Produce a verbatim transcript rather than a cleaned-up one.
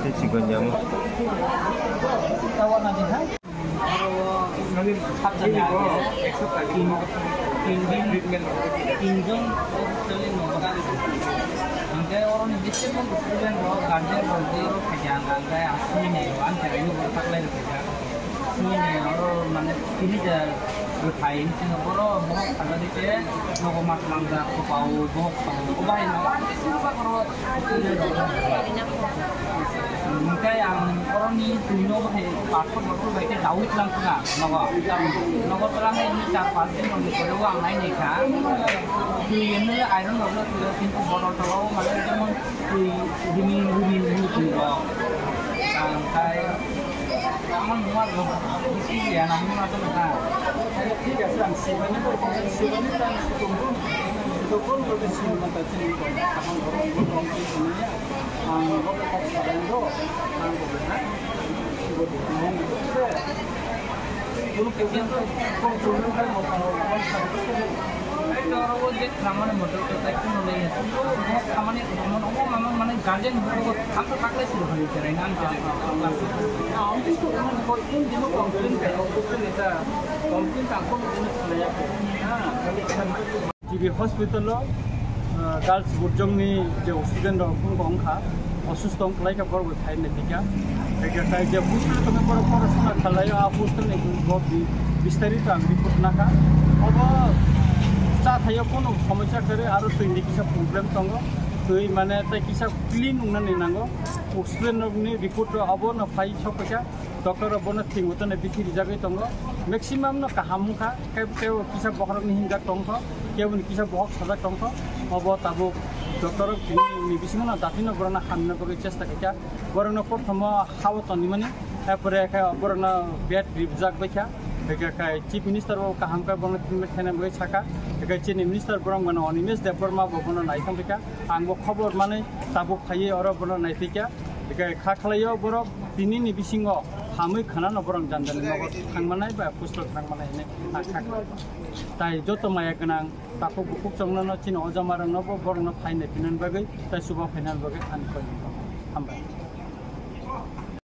Tei chikon jamo. Hingke oro ni bisingo student rok, guardian rok, tei oro khaikha ang, ang khe aswk ni naio, ang khe raini bo taklai rw khaikha. Sini oro mane tini ja bwthai sini oro bohok sajadi khe nogo mat manjak, kopao bohok tongo, obo hai no. Hingke ang oroni twi no hai pathor bothor bai khe daui tlang kha nogo. Nogo tlang hai ni char panch din ni pore o ang nai nai kha. Twi emne iron rok no twi kintu bottle tolo mane jemon twi rimi rimi rimi twi rok. Ang khai Amon muat lo, isi ya na muat lo na. Thik ase, ang sibani ko, sibani ko, ang sibani ko, sibani ko, sibani ko, ang sibani ko, ang sibani ko, ang sibani ko, ang sibani ko, ang sibani ko, ang sibani ko, ang sibani ko. Oro o je khamani motor khe tai kheno le ya. Bo khamani omo mama mane guardian bo tham ta taklai suru hani cherai nan cherai. G B hospital o, ah, girls burjong ni je student rok phone ko wngkha. Osusto wng khlai kha, borok bo thai nai thika. Thai kha, thai je hostel tongwi borok porosona khlai o, a hostel ni bo bi-, bistarito ang report nakha. Obo cha thaio kono somosya kwrwi, aro twi ni kisa problem tongo. Twi mane tei kisa clean wngnani nango. Student rok ni report rok obo no phai sok kha. Doctor rok bono thwng tongwi bithi rijagwi tongo. Maximum no kaham wngkha. Kebo kebo kisa bokhorok ni hinjak tongkho, kebo ni kisa bokhok sajak tongkho. Obo tabuk doctor rok tini ni bisingo no dati no borok no hamna bagwi chesta khaikha. Borok no prothomo hao tonimani, er pore khe borok no bed rijak baikha. Hwnkhe khai Chief Minister bo kaham khe bono treatment khaina bagwi sakha. Hwnkhe chini Minister borok mano Animesh Debbarma bo bono naithok baikha. Ang bo khobor manwi tabuk phaiwi oro bono naithokya. Hwnkhe kha khlaio borok tini ni bisingo hamwi khwnano borok jani jani nogo thangmanai ba hostel thangmanai hinwi ang kha khlai. Tai joto maya gwnang takhuk bukhuk chongnano chini o jamarokno bo borokno phainai phinani bagwi tai chuba phainani bagwi ani koi hambai.